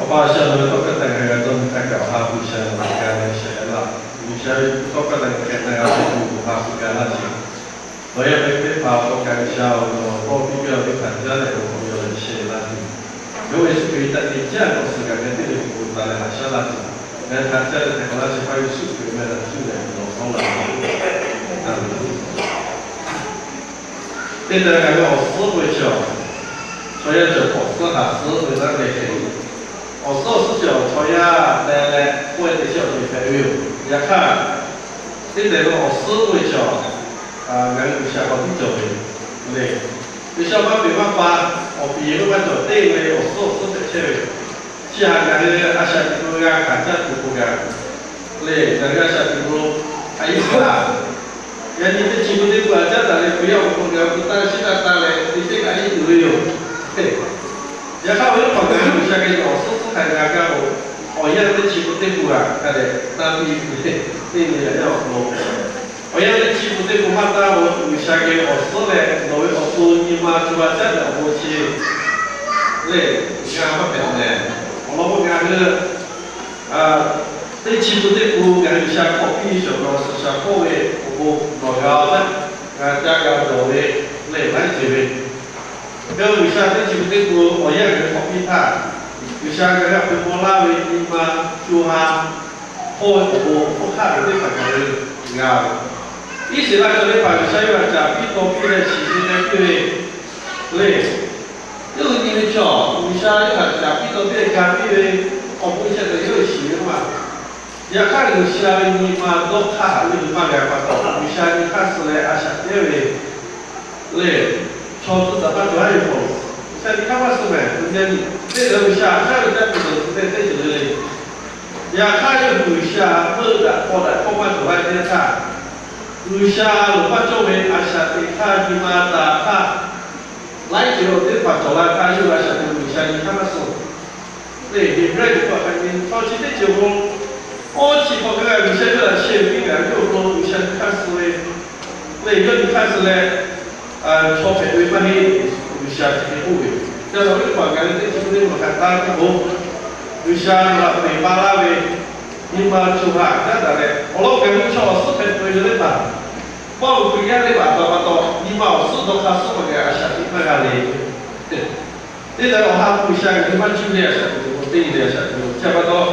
Awˬ pa G'uiˬsha, nawˬ ve tawˇ hkawˇ htaꞈ ngaˬ hui g'a dawˇ nyi htaˇ kaꞈ, Awˬ ha hpu G'uiˬsha nawˬ htaꞈ ga leh shehˍ hpaˇ laˇ. G'uiˬsha ve tawˇ hkawˇ htaꞈ ngaˬ hui hk'e te g'a ve tuˬ Awˬ ha hpu ga laˇ sheˍ. Nawˬ yaˇ hk'e teˇ hpaˍ awˬ hk'aw kaꞈ G'uiˬsha-oˬ, nawˬ tawˇ piˇ piˇ-a ve teˇ hpaˍ jaˇ leh awˬ hk'aw yaw leh shehˍ laˇ tuˬ, yawˇ ve Yeˍsuˆ Hkriꞈ htaꞈ te jaˇ ve awˬ suhˍ kaꞈ ngaˬ hui teˇ g'aˇ le k'o taˍ leh haꞈ shaˉ laˇ tuˬ, ngaˬ hui htaꞈ caˇ leh htaiˍ hk'awꞈ laˇ shehˍ hpaˇ Yeˍsuˆ Hkriꞈ ve meh htaꞈ cuˇ leh nawˬ hawˉ laˇ tuˬ, teˇ taˍ ve awˬ suhˉ k'oˆ ve chi, chaw yaˇ cawˬ hk'awꞈ suhˉ haꞈ suhˉ ve laˇ ve hk'e, awˬ suhˉ awˬ suhˉ cawˬ chaw yaˇ leh leh k'oˆ ve teꞈ chi awˬ ceuˬ hpehꞈ ve yoˬ. Yaꞈ hk'aˇ, teˇ taˍ ve awˬ suhˉ k'oˆ ve chi, ngaˬ hui G'uiˬsha k'awꞈ tiˉ cawˬ ve le. G'uiˬsha maˇ peꞈ maˇ pa, awˬ piˍ yehˬ ve maˇ cawˬ teˇ ve awˬ suhˉ awˬ suhˉ hpehꞈ chehˇ ve. Chi htaꞈ ngaˬ hui a shaꞈ teꞈ k'o g'a hkanˍ caˇ tuˬ k'o gaˬ le. Ngaˬ hui a shaꞈ teꞈ k'o, a yiˉ hpaˇ yaꞈ nyi teˇ chi beuꞈ teˇ beuꞈ a caˉ daꞈ leh Hkriꞈ yaˇ awˬ hk'aw lo ngaˬ hui hpu taˇ shiˉ taˇ taˇ leh te teˇ kaꞈ a yiˉ tuˬ ve yoˬ. Yaꞈ hk'aˇ, awˬ yaˇ hpaˍ ngaˬ hui G'uiˬsha geh awˬ suhˉ suhˉ htaꞈ g'a gaˇ k'o, awˬ yanˇ teˇ chi beuꞈ teˇ beuꞈ a hk'a dehꞈ taˇ piˇ ve teˇ ve yaꞈ yaˇ awˬ hk'aw lo, awˬ yanˇ teˇ chi beuꞈ teˇ beuꞈ maˇ taˇ k'o, G'uiˬsha geh awˬ suhˉ leh nawˬ ve awˬ to nyi ma co ha caˉ daꞈ awˬ bon chi lehˬ, g'a maˇ hpehꞈ mehˍ. Awˬ lawn k'o, ngaˬ hui teˇ chi beuꞈ teˇ beuꞈ ngaˬ hui G'uiˬsha hk'awꞈ piˇ ve cawˬ, nawˬ suhˍ shaˍ hk'oˆ ve awˬ bon nawˬ g'a-oˬ htaˇ, g'a caˇ g'a dawˬ ve lehˬ laiˉ ceuˬ ve. Ngaˬ hui G'uiˬsha teˇ chi beuꞈ teˇ beuꞈ awˬ yanˇ ngaˬ hui hk'awꞈ piˇ htaˇ, G'uiˬsha ngaˬ hui htaꞈ hpehꞈ maw laˇ ve nyi ma co ha hk'oˆ ve awˬ bon hk'aˆ ve teˇ hpaˍ ngaˬ hui g'a ve. Iˉsaˍreˍlaˆ chaw teˇ hpaˍ G'uiˬsha yawˇ htaꞈ caˍ piˇ taw piˇ leh shiˍ ve te piˇ ve lehˬ, yawˇ hui nyi ve chaw G'uiˬsha yawˇ htaꞈ caˍ piˇ taw piˇ leh ga piˇ ve awˬ bon chi htaꞈ yawˇ hui shiˍ ve maˇ. Yaꞈ hk'aˇ, G'uiˬsha ve nyi ma dawˇ hk'aˇ haꞈ ve maˇ g'a pa taw, G'uiˬsha nyi hk'aˇ suh leh a shaꞈ teꞈ ve lehˬ, chaw tcuh taˍ maˇ cawˬ haˉ ve hk'aw lo, G'uiˬsha nyi hk'aˇ maˇ suh mehˍ. Teˇ g'aˇ G'uiˬsha haꞈ shaˉ ve caˇ tuˬ dawˬ tuˬ teˇ teˇ ceuˬ le le. Yaꞈ hk'aˇ, yawˇ hui G'uiˬsha meuˇ daꞈ k'aw daꞈ hkawˇ maˇ cawˬ laˇ ve teˇ htaˇ, G'uiˬsha loˍ maˇ cawˇ ve a shaꞈ teꞈ hk'aˇ nyi ma taˍ hk'aˇ, laiˉ ceuˬ awˬ teˇ hpaˍ cawˬ la htaˇ, yawˇ hui a shaꞈ teꞈ G'uiˬsha nyi hk'aˇ maˇ suh. Lehˬ, Heˍbrehˇ teˇ hpaˍ hk'a nyi chaw chi teˇ ceuˬ k'o, awˇ chi hk'aw hk'e g'a G'uiˬsha yawˇ htaꞈ chehˇ ve teˇ kaꞈ yawˇ awˬ hk'aw lo G'uiˬsha nyi hk'aˇ suh ve, lehˬ yawˇ nyi hk'aˇ suh leh, chaw hpehꞈ ve maˇ heˆ, G'uiˬsha chi hk'e k'oˆ ve. Ca la ve teˇ hpaˍ ngaˬ hui teˇ chi teˇ hpaˍ hk'a taˇ k'oˆ k'o, G'uiˬsha laꞈ peˬ pa laˇ ve nyi ma co ha caˉ daꞈ leh, awˬ lawn k'o ngaˬ hui chaw awˬ suhˉ hpehꞈ peuˬ ve teˇ hpaˍ, Pawˇluꞈ Hkriꞈ yaˇ teˇ hpaˍ pa pa taw nyi ma awˬ suhˉ dawˇ hk'aˇ suhˉ pa geh a shaꞈ teꞈ maˇ g'a le. Teˇ taˍ Awˬ ha hpu G'uiˬsha ngaˬ hui maˇ cuˇ leh a shaꞈ teꞈ tuˬ k'o, teˇ nyi leh a shaꞈ teꞈ tuˬ chi pa taw,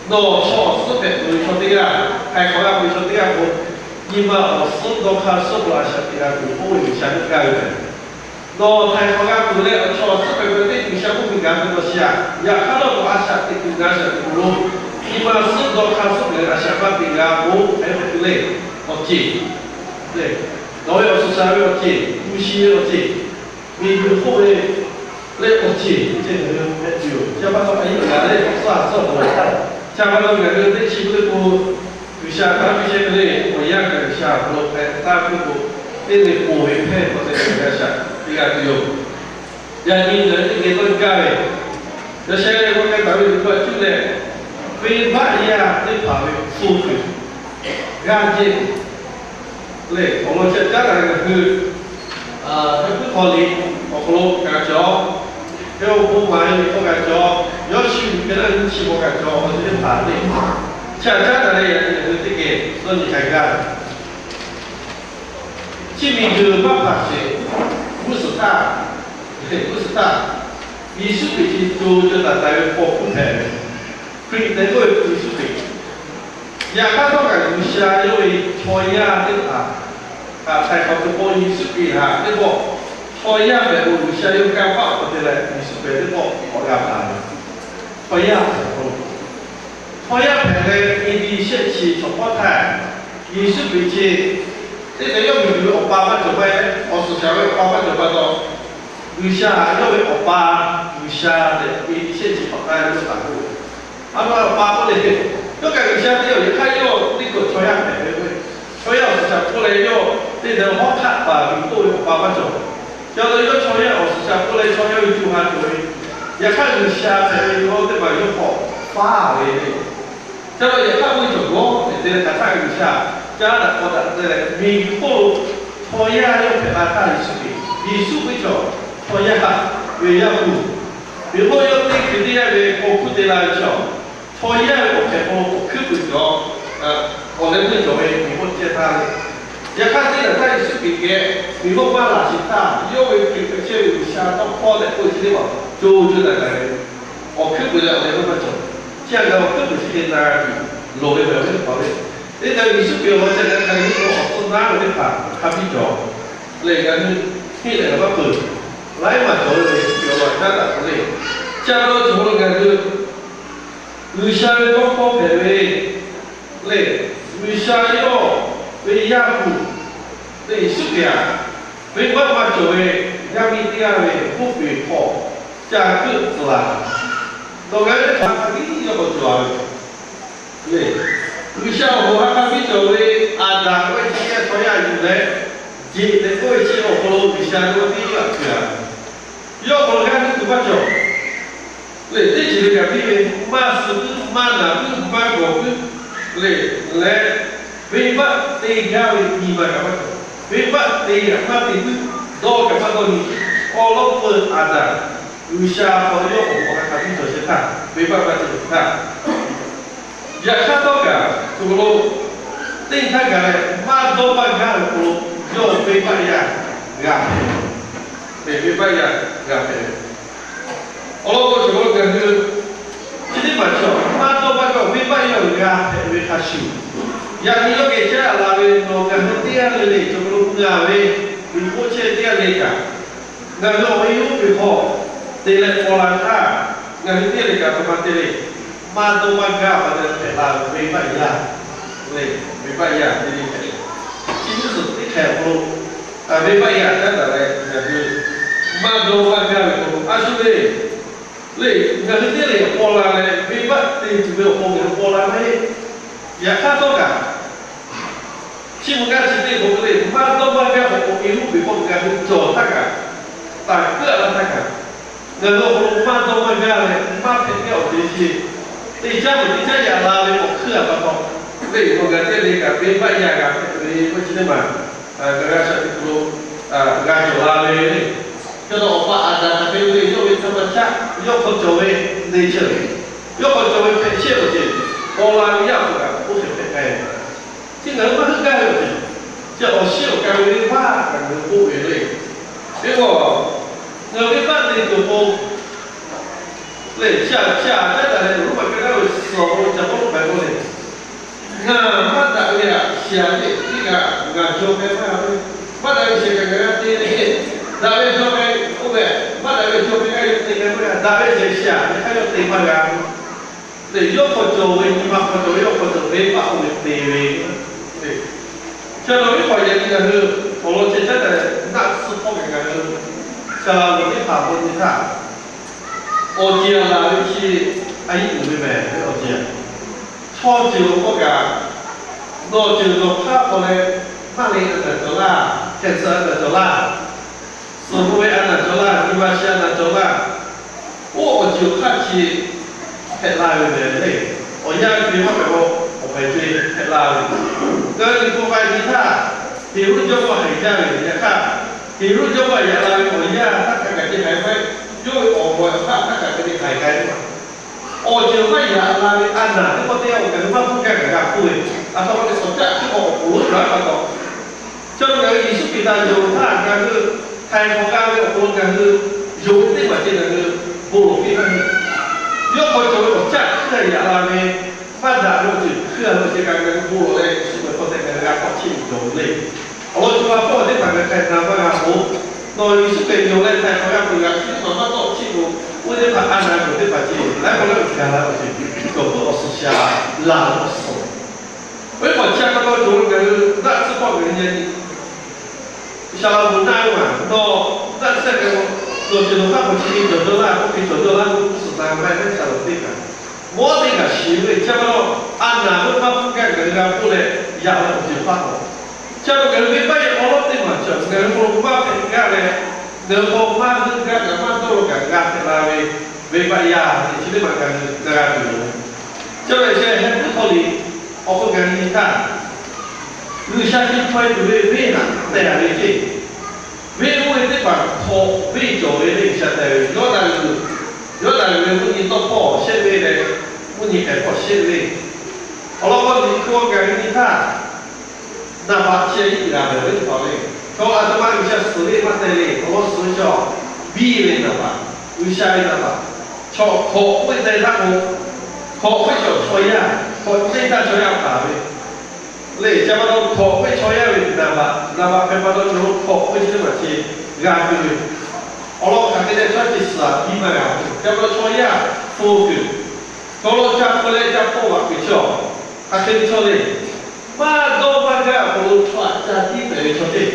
nawˬ chaw awˬ suhˉ hpehꞈ peuˬ ve chaw teˇ g'aˇ, htaiˍ hk'awꞈ g'a peuˬ ve chaw teˇ g'aˇ k'o, nyi ma awˬ suhˉ dawˇ hk'aˇ suhˉ pa a shaꞈ teꞈ g'a tuˬ k'oˆ ve G'uiˬsha g'a ve. Nawˬ htaiˍ hk'awꞈ g'a peuˬ leh awˬ chaw awˬ suhˉ hpehꞈ peuˬ ve teˇ G'uiˬsha k'oˆ ve gaˬ ve law chi aꞈ, yaꞈ hk'aˇ nawˬ a shaꞈ teꞈ tuˬ g'a shaꞈ teꞈ tuˬ lo, nyi ma suhˉ dawˇ hk'aˇ suhˉ peuˬ a shaꞈ maˇ teꞈ g'a k'o, hk'e hk'e te le, awˬ ceˬ lehˬ, nawˬ ve awˬ suhˍ shaˍ ve awˬ ceˬ, hpu shi ve awˬ ceˬ, miˬguiˬ hk'oˆ ve lehˬ awˬ ceˬ teˇ ceuˬ ngaˬ hui hpehꞈ tuˬ yoˬ. Chi pa taw a yiˉ gaˬ leh awˬ suhˉ a suhˉ awˬ, chi pa taw ngaˬ hui teˇ chi beuꞈ teˇ beuꞈ G'uiˬsha htaꞈ piˇ chehˇ ve le, awˬ yanˇ gaˬ G'uiˬsha awˬ hk'aw lo hpehꞈ taˇ piˇ k'o, teˇ ve poˬ ve hpehˇ k'awꞈ te G'uiˬsha te g'a tuˬ yoˬ. Yaꞈ nyi ngaˬ hui teˇ geh tawˇ gaˇ ve, yaꞈ sheh leh k'o hk'e taˍ ve Liꞈ hpu a cuˇ leh, venˇbaˆ yaˇ teˇ hpaˍ ve hpu tuˬ g'aˇ jehˇ lehˬ, awˬ lawn chi caˉ daꞈ leh ngaˬ hui Hk'e puiˉ hk'aw liꞈ awˬ hk'aw lo g'a cawˬ, hk'e awˬ bon maˍ ve liꞈ hk'aw g'a cawˬ, Yawˇshuˆ liꞈ hk'e laˇ nyi chi hk'aw g'a cawˬ, awˬ ceuˬ teˇ hpaˍ le. Chi htaꞈ caˉ daꞈ leh yaꞈ nyi ngaˬ hui teˇ geh dawˇ nyi k'ai gaˇ. Chi miˬguiˬ maˇ hpaˍ sheˍ g'uˇ suhˍ htaˇ, g'uˇ suhˍ htaˇ, Yeˍsuˆ Hkriꞈ chi co co taiˍ taiˍ ve paw hkuˇ hpehꞈ ve, Hkriꞈ tehꞈ k'oˆ ve Yeˍsuˆ Hkriꞈ. Yaꞈ hk'aˇ htawˇ kaꞈ G'uiˬsha yawˇ ve chaw yaˇ teˇ hpaˍ htaꞈ htaiˍ hk'awꞈ tuˬ k'o, Yeˍsuˆ Hkriꞈ htaꞈ teˇ pawˆ chaw yaˇ hpehꞈ k'o, G'uiˬsha yawˇ kanˇ paˆ awˬ hk'aw te leh Yeˍsuˆ Hkriꞈ teˇ pawˆ k'awꞈ g'a taˍ ve chaw yaˇ hpehꞈ k'o, chaw yaˇ hpehꞈ leh A D shehˆ chi chaw hk'awˇ htaˇ, Yeˍsuˆ Hkriꞈ chi teˇ hk'e yawˇ miˬguiˬ ve awˬ pa maˇ cawˬ maˇ heˆ, awˬ suhˍ shaˍ ve awˬ pa maˇ cawˬ pa taw, G'uiˬsha yawˇ ve awˬ pa G'uiˬsha tehꞈ A D shehˆ chi hk'awꞈ htaˇ yawˇ htaꞈ k'oˆ ve, a ma awˬ pa k'oˆ le, yawˇ kaꞈ G'uiˬsha teˇ yawˬ yaꞈ hk'aˇ yawˇ teˇ hkawꞈ chaw yaˇ hpehꞈ ve k'o, chaw yaˇ awˬ suhˍ shaˍ hpawˇ leh yawˇ teˇ hk'e hawˉ hk'aˆ paˍ miˬ k'oˆ ve awˬ pa maˇ cawˬ. Ca la yawˇ chaw yaˇ awˬ suhˍ shaˍ hpawˇ leh chaw yaˇ ve co ha cawˬ ve, yaꞈ hk'aˇ G'uiˬsha hpehꞈ ve chaw teˇ hpaˍ yawˇ k'awꞈ faˉ ve le. Ca la yaꞈ hk'aˇ ve cawˬ gawˇ ve te leh hk'aˬ htaˇ G'uiˬsha caˉ daꞈ k'aw daꞈ te leh miˬguiˬ hk'oˆ lo chaw yaˇ yawˇ hpehꞈ la htaˇ Yeˍsuˆ Hkriꞈ, Yeˍsuˆ ve cawˬ chaw yaˇ ve Yaˇ hpu Miˬ hk'oˆ yawˇ teˇ hkui teˇ yanˇ ve k'awꞈ hkuˇ te la ve chaw, chaw yaˇ ve awˬ hpehꞈ hk'aw lo awˬ hkuiˉ puiˍ cawˬ, awˬ leh meuˇ cawˬ ve miˬ hk'oˆ ceh htaˇ le. Yaꞈ hk'aˇ teˇ g'aˇ htaˇ Yeˍsuˆ Hkriꞈ geh miˬ hk'oˆ maˇ laˬ sheˍ htaˇ, yawˇ ve Hkriꞈ hpehꞈ chehˇ ve G'uiˬsha tawˇ hkawˇ tehꞈ k'oˆ ve chi teˇ maˬ co co taiˍ taiˍ ve awˬ hkuiˉ puiˍ leh awˬ leh meuˇ maˇ cawˬ. Chi a ga awˬ hkuiˉ puiˍ chi hk'e na g'a tuˬ loˍ ve mehˬ ve teˇ hpaˍ le. Teˇ g'aˇ Yeˍsuˆ Hkriꞈ awˬ lawn ca g'a hk'a g'uˇ suhˍ awˬ hk'aw naˉ ve teˇ hpaˍ hk'a biˇ cawˬ leh, ngaˬ hui hteˇ leh maˇ peuˬ. Laiˉ maˬ cawˬ ve Yeˍsuˆ Hkriꞈ awˬ lawn caˉ daꞈ k'o le, ca lo cawˬ lo ngaˬ hui G'uiˬsha ve tawˇ hkawˇ hpehꞈ ve le, G'uiˬsha yawˇ ve Yaˇ hpu le, Yeˍsuˆ Hkriꞈ a, venˇbaˆ maˇ cawˬ ve yaˇ miˇ teˇ g'aˇ ve k'oˆ peˍ hk'aw ca keuˆ tcuhˍ laˬ. Nawˬ ngaˬ ve hk'aˬ hk'e tiˉ yawˇ k'awꞈ cawˬ a ve le. G'uiˬsha awˬ hk'aw ha hk'a biˇ cawˬ ve Aˍdanˍ k'oˆ ve chi yaˇ chaw yaˇ yuˬ leh, jeˬ tehꞈ k'oˆ ve chi awˬ hk'aw lo G'uiˬsha ve teˇ g'aˇ tuˬ a ve, yawˇ hk'aw lo g'aˇ nuˇ tuˬ maˇ cawˬ le. Teˇ ceuˬ le kaꞈ piˇ ve, maˇ suh puiˉ, maˇ naˬ puiˉ, maˇ gawˬ puiˉ le, leh venˇbaˆ te gaˇ ve nyi ma kaꞈ maˇ cawˬ. Venˇbaˆ te kaꞈ maˇ te puiˉ, dawˇ kaꞈ maˇ dawˇ nyi. Awˬ lawn peuˬ Aˍdanˍ G'uiˬsha hk'aw yawˇ awˬ hk'aw ha hk'a biˇ cawˬ shehˍ hpaˇ, venˇbaˆ maˇ te puiˉ htaˇ, yaꞈ hk'aˇ htawˇ kaꞈ, co lo teˇ htaˇ gaˬ leh maˇ dawˇ maˇ gaˇ ve k'o, yawˇ venˇbaˆ yaˇ g'a hpehꞈ ve, venˇbaˆ yaˇ g'a hpehꞈ ve. Awˬ lawn k'o, co lo ngaˬ hui chi teˇ maˬ cawˬ, maˇ dawˇ maˇ gaˇ, venˇbaˆ yaˇ g'a hpehꞈ ve hk'a shuˍ, yaꞈ nyi yawˇ geh caˉ la ve nawˬ ngaˬ hui teˇ g'aˇ le le co lo ngaˬ ve miˬ hk'oˆ chehˇ teˇ g'aˇ le kaꞈ, ngaˬ hui awˬ e oˇ ve hk'aw te leh paw la htaˇ, ngaˬ hui teˇ g'aˇ le kaꞈ hk'a ma te le, maˇ dawˇ maˇ gaˇ pa taw hpehꞈ la ve venˇbaˆ yaˇ le, venˇbaˆ yaˇ te le hpehꞈ ve. Chi teˇ suhˍ teˇ hkeh awˬ hk'aw lo venˇbaˆ yaˇ caˉ daꞈ leh ngaˬ hui maˇ dawˇ maˇ gaˇ ve k'o, a shu le le, ngaˬ hui teˇ g'aˇ le paw la leh venˇbaˆ te tuˬ ve awˬ pon ngaˬ hui paw la ve. Yaꞈ hk'aˇ htawˇ kaꞈ, chi mvuh g'aˇ chi teˇ hpaˍ le, maˇ dawˇ maˇ gaˇ ve awˬ e oˇ ve hk'aw ngaˬ hui cawˬ htaˇ kaꞈ, taˍ keuˆ a laˇ htaˇ kaꞈ, ngaˬ hui awˬ hk'aw lo maˇ dawˇ maˇ gaˇ leh maˇ hpehꞈ gaˇ awˬ te chi, teˇ caˉ peuˬ teˇ caˉ yaꞈ la ve awˬ hkuiˉ a pa taw, le mvuh g'aˇ teˇ le kaꞈ venˇbaˆ yaˇ g'a hpehꞈ ve k'oˆ chi teˇ maˬ, ngaˬ g'a shaꞈ teꞈ hk'aw lo g'a cawˬ la ve le. Ca taw awˬ pa Aˍdanˍ hk'aˬ hk'e le, yawˇ ve htaˇ maˇ caˉ, yawˇ hk'aw cawˬ ve nature, yawˇ hk'aw cawˬ ve hpehꞈ chehˇ awˬ ceuˬ, paw la ve yaˇ awˬ hk'aw kaꞈ k'oˆ hk'e hpehꞈ k'ai ve. Chi ngaˬ hui maˇ heuˆ gaˇ ve awˬ ceuˬ, chi awˬ shiˉ awˬ ka ve venˇbaˆ kaꞈ ngaˬ hui k'oˆ ve le. Teˇ pawˆ, ngaˬ hui venˇbaˆ te tuˬ awˬ pon lehˬ, chi aꞈ chi aꞈ caˉ daꞈ leh Roˉmaꞈ ka naˉ ve suhˍ awˬ hk'aw lo ca k'oˆ lo k'ai k'oˆ le, ngaˬ maˇ daꞈ ve aꞈ shiˍ aꞈ le teˇ g'aˇ ngaˬ jaw k'ai maˇ g'a ve, maˇ daꞈ ve shiˍ kaꞈ ngaˬ g'a te ve, daꞈ ve jaw k'ai k'oˆ ve, maˇ daꞈ ve jaw k'ai g'a te k'ai maˇ g'a, daꞈ ve shiˍ shiˍ aꞈ hk'aˇ yawˇ te maˇ g'a ve. Lehˬ, yawˇ hk'aw cawˬ ve nyi ma hk'aw cawˬ ve, yawˇ hk'aw cawˬ ve venˇbaˆ oˇ ve te ve. Lehˬ, ca taw venˇ hk'aw yaꞈ nyi ngaˬ hui awˬ lawn ceh caˉ daꞈ naˆ tsuhˇ hpawˇ kaꞈ ngaˬ hui, Saˍlaꞈmonˍ teˇ hpaˍ bon nyi htaˇ, awˬ ceˬ aꞈ laˬ ve chi a yiˉ uiˍ ve mehˍ ve awˬ ceˬ aꞈ, chaw ceuˬ awˬ hk'aw kaꞈ, nawˬ ceuˬ nawˬ hk'aˇ k'awꞈ leh, maˇ le a naˬ cawˬ laˇ, cancer a naˬ cawˬ laˇ, suhˍ mvuh ve a naˬ cawˬ laˇ, nyi ma shi a naˬ cawˬ laˇ, oˇ awˬ ceuˬ awˬ hk'aˇ chi hpehꞈ la ve mehˍ le. Awˬ yanˇ co e maˇ hpehꞈ k'o, awˬ hpehꞈ co e hpehꞈ la ve. Ngaˬ hui liꞈ hpu k'ai nyi htaˇ, Heˍroˆ jawˇmawˇ haiˬ jaˇ ve yaꞈ hk'aˇ, Heˍroˆ jawˇmawˇ yaꞈ la ve awˬ yanˇ htaˇ hk'a gaˬ ce haiˬ maˇ heˆ, yawˇ ve awˬ mawˬ htaˇ hk'a gaˬ ce haiˬ k'ai ve ma. Awˬ ceuˬ maˇ yaꞈ la ve a naˬ teˇ pawˆ teˇ yanˇ awˬ kaˬ hui maˇ hpuˇ gaˇ kaꞈ g'a hpuˇ ve, a htoꞈ ma te awˬ caˆ hkui k'awꞈ awˬ poˬ lonˉ gaˬ pa taw, ca lo ngaˬ hui Yeˍsuˆ Hkriꞈ htaꞈ yonˍ htaˇ ngaˬ hui htaiˍ hk'awꞈ g'a ve awˬ hk'aw lo ngaˬ hui yonˍ ve teˇ maˬ ceh ngaˬ hui bon lawˬ piˇ maˇ heˆ. Yawˇ hk'aw cawˬ ve awˬ caˆ hkui yaꞈ la ve, maˇ daꞈ ve awˬ ceuˬ hkui a ve ceh kaꞈ ngaˬ hui bon lawˬ leh Yeˍsuˆ Hkriꞈ hk'aw tehꞈ ngaˬ hui g'a tawˆ cheˇ ve cawˬ ve le. Awˬ lawn co ha hpawˇ teˇ hpaˍ ngaˬ htaiˍ hk'awꞈ g'a maˇ g'a k'o, nawˬ Yeˍsuˆ Hkriꞈ yonˍ leh htaiˍ hk'awꞈ g'a peuˬ g'a chi teˇ hpaˍ maˇ tawˆ cheˇ k'o, oˇ teˇ hpaˍ a naˬ cawˬ teˇ hpaˍ ceh laiˉ hk'awꞈ laiˉ awˬ gaˬ la awˬ ceuˬ cawˬ puiˉ awˬ suhˍ shaˍ laˬ ve awˬ suhˍ. Oˇ ve hk'aw chi a pa taw cawˬ ve ngaˬ hui daˆ tsuhˇ hpawˇ ngaˬ hui nyi a nyi Saˍlaꞈmonˍ naˆ ve maˬ, nawˬ daˆ tsuhˇ hk'e k'o, nawˬ ceuˬ nawˬ htaˇ k'awꞈ chi hk'e cawˬ jaw laˇ, k'oˆ hk'e cawˬ jaw laˇ, g'uˇ suhˍ na maˇ heˆ, Saˍlaꞈmonˍ teˇ kaꞈ shiˍ ve chi pa taw, a naˬ ve maˇ hpuˇ gaˇ ngaˬ hui g'a hpuˇ leh yaꞈ la awˬ ceuˬ hpaˇ k'o, chi pa taw ngaˬ hui venˇbaˆ yaˇ awˬ lawˉ teˇ maˬ cawˬ, ngaˬ hui hk'aw lo maˇ hpehꞈ gaˇ leh, ngaˬ hui hk'aw maˇ heuˆ gaˇ kaꞈ maˇ dawˇ lo kaꞈ g'a hpehꞈ la ve venˇbaˆ yaˇ chi teˇ maˬ ngaˬ hui g'a g'a tuˬ yoˬ. Chi pa taw sheh heh puiˉ hk'aw liꞈ awˬ hk'aw gaˬ nyi htaˇ, G'uiˬsha chi hpaw e tuˬ ve venˇ htaꞈ tehˬ ve ceˇ. Venˇ oˇ ve teˇ hpaˍ hk'aw venˇ cawˬ ve le G'uiˬsha tehˬ ve, Yawˇdanˍ g'uiˬ, Mvuhˇ nyi hpehꞈ k'awꞈ sheˆ ve le. Awˬ lawn k'o, liꞈ hpu awˬ gaˬ ve nyi htaˇ, naˍ baꞈ chi a iˉ tiˍ g'a pehˬ ve teˇ hpaˍ le. Chaw a htoꞈ ma G'uiˬsha suhˍ ve maˇ te le. Awˬ lawn suhˍ chaw, biˇ ve naˍ baꞈ, G'uiˬsha ve naˍ baꞈ, chaw hk'awꞈ k'oˆ ve te htaˇ k'o, hk'awꞈ k'oˆ ve chaw, chaw yaˇ hk'awꞈ te htaˇ chaw yaˇ taˍ ve le. Ca ma taw hk'awꞈ k'oˆ ve chaw yaˇ ve naˍ baꞈ, naˍ baꞈ hpehꞈ pa taw, chaw hk'awꞈ k'oˆ ve chi teˇ maˬ chi g'a tuˬ ve. Awˬ lawn hk'aˬ hk'e leh chaw chi suhˍ biˇ maˇ g'a ve. Ca ma taw chaw yaˇ hpu kuiˬ, chaw lo ca hpu leh ca hpawˇ vaꞈ kuiˬ chaw, hk'aˬ hk'e ve chaw le. Maˇ dawˇ maˇ gaˇ awˬ hk'aw lo chaw htaꞈ ca tiˉ pehˍ ve chaw ceh,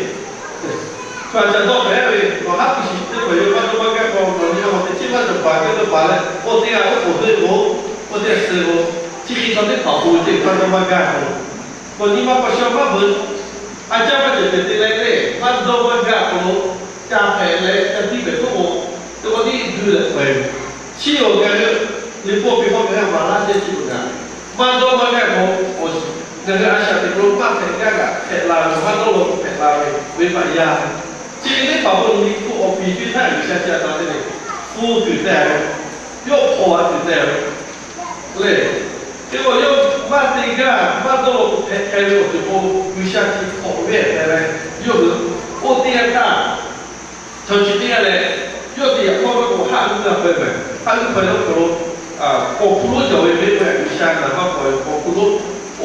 chaw htaꞈ ca dawˇ pehˍ ve, nawˬ haˉ pui shiˍ teˇ pehˍ ve maˇ dawˇ maˇ gaˇ k'o, nawˬ nyi ma teˇ ceuˬ maˇ cawˬ baˬ k'oˆ ve pa leh, oˇ teˇ g'aˇ oˉ k'oˍ ve k'o, oˇ teˇ g'aˇ suh k'o, chi hk'e chaw teˇ hpaˍ awˬ pon ve teˇ maˇ dawˇ maˇ gaˇ k'o, nawˬ nyi ma paw sha maˇ beuꞈ, a caˇ maˇ cawˬ ceh te leh le, maˇ dawˇ maˇ gaˇ awˬ hk'aw lo ca hpehꞈ leh ca tiˉ pehˍ k'oˆ k'o, teˇ k'awꞈ tiˉ duˇ leh pehˍ ve. Chi awˬ gaˬ hui, liꞈ hpu awˬ piˍ hk'aw ngaˬ hui maˍ laˇ chehˇ chi beuꞈ kaꞈ, maˇ dawˇ maˇ gaˇ k'o, awˬ, ngaˬ hui a shaꞈ teꞈ k'o maˇ hpehꞈ gaˇ kaꞈ hpehꞈ la ve, maˇ dawˇ law k'o hpehꞈ la ve, venˇbaˆ yaˇ. Chi ve teˇ hpaˍ k'o, liꞈ hpu awˬ piˍ co-e htaˇ G'uiˬsha chi a ta te le, hpu kuiˬ te ve, yawˇ hpaw a kuiˬ te ve le. Te k'o, yawˇ maˇ te gaˇ maˇ dawˇ law k'o hpehꞈ k'ai ve awˬ ceuˬ k'o, G'uiˬsha chi hk'awꞈ ve te leh, yawˇ hui oˇ teˇ g'aˇ htaˇ, chaw chi teˇ g'aˇ leh, yawˇ te yaꞈ hk'awˇ ve k'o, haˆ g'uˇ g'a peuˬ mehˬ. Haˆ g'uˇ peuˬ leh oˇ hk'aw lo k'awꞈ hpu lonˉ cawˬ ve venˇbaˆ G'uiˬsha naˍ baˆ k'awꞈ k'awꞈ hpu lonˉ,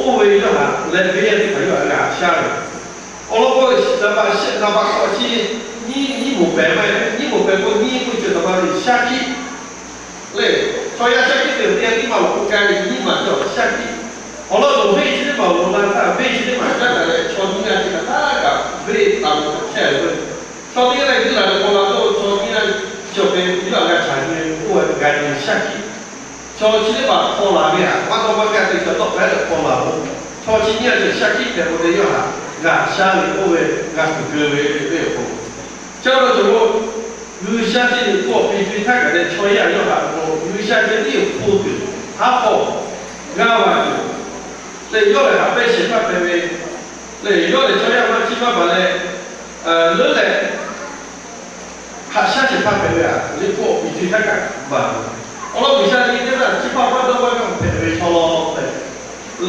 oˇ ve yawˇ htaꞈ leh venˇ yaˇ teˇ hpaˍ yawˇ htaꞈ g'a shaˉ ve. Awˬ lawn k'o, naˍ baꞈ shehˆ naˍ baꞈ k'awꞈ chi nyiˇ, nyiˇ moˍ pehˍ maˇ heˆ. Nyiˇ moˍ pehˍ k'o, nyiˇ k'oˆ ceuˬ naˍ baꞈ ve shaˉ hkiˆ le. Chaw yaˇ shaˉ hkiˆ te teˇ g'aˇ tiˉ maˇ loꞈ k'oˆ gaˇ ve nyiˇ maˬ cawˬ shaˉ hkiˆ. Awˬ lawn k'o, venˇ chi teˇ maˬ loꞈ la htaˇ, venˇ chi teˇ maˬ caˉ daꞈ leh, chaw nyiˇ g'aˇ chi htaꞈ htaˇ kaꞈ venˇ taˍ ve htaꞈ chehˇ ve. Chaw teˇ g'aˇ leh g'uiˇ laˬ ve hk'aw la k'o, chaw nyiˇ g'aˇ chi awˬ hk'e nyiˇ g'aˇ g'a caˍ nyi ve k'oˆ ve g'a nyi shaˉ hkiˆ. Chaw chi teˇ hpaˍ hpaw laˬ ve htaꞈ maˇ dawˇ maˇ gaˇ te chaw tawˆ pehˉ leh hpaw laˬ k'o, chaw chi nyiˇ g'aˇ chi shaˉ hkiˆ hpehꞈ k'o te yawˇ htaꞈ g'a shaˉ ve k'oˆ ve g'a kuˬ keu ve le ve awˬ hk'aw lo. Chi awˬ lawn cawˬ k'o, G'uiˬsha ceh liꞈ hpu awˬ piˍ co-e htaˇ kaꞈ leh chaw yaˇ yawˇ htaꞈ k'o, G'uiˬsha ceh tiˉ yoˬ hpu kuiˬ, haˉ hpawˇ, g'aˇ va kuiˬ leh yawˇ lehˬ haꞈ pehnˇ shehˍ hpaˇ hpehꞈ ve le. Yawˇ lehˬ chaw yaˇ maˇ chiˇ maˇ baˬ leh, leuˉ leh haꞈ shaˉ shehˍ hpaˇ hpehꞈ ve htaꞈ liꞈ hpu awˬ piˍ co-e htaˇ kaꞈ maˍ. Awˬ lawn G'uiˬsha nyi teˇ htaˇ chi hpaˇ maˇ dawˇ maˇ gaˇ hpehꞈ ve chaw law tehꞈ,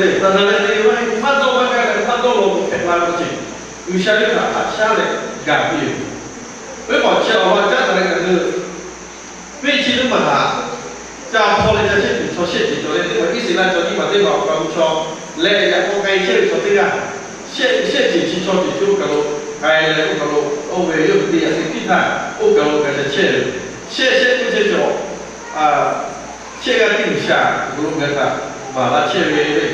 lehˬ Naˍzaˍrehˆ ve maˇ heˆ k'o maˇ dawˇ maˇ gaˇ leh maˇ dawˇ law k'o hpehꞈ la ve ceh, G'uiˬsha yawˇ htaꞈ haꞈ shaˉ leh gaˬ piˇ ve. Oˇ hk'awꞈ chi awˬ lawn caˉ daꞈ leh ngaˬ hui venˇ chi teˇ maˬ htaꞈ ca hpaw leh ca shehˆ tuˬ chaw shehˆ ceuˬ cawˬ leh teˇ hpaˍ Iˉsaˍreˍlaˆ chaw nyiˇ maˬ teˇ maˬ awˬ kaˍ lo chaw leh yaꞈ k'aw k'ai chehˇ ve chaw teˇ g'aˇ shehˆ shehˆ ceuˬ chi chaw ceuˬ chi oˇ kaˬ lo k'ai leh oˇ kaˬ lo oˇ ve yawˇ hui te yaꞈ te piˇ htaˇ oˇ kaˬ lo gaˬ ca chehˇ ve shehˆ shehˆ k'oˆ chehˇ cawˬ. Shehˆ g'aˇ tiˉ G'uiˬsha lo ngaˬ hui htaꞈ maˍ laˇ chehˇ ve le.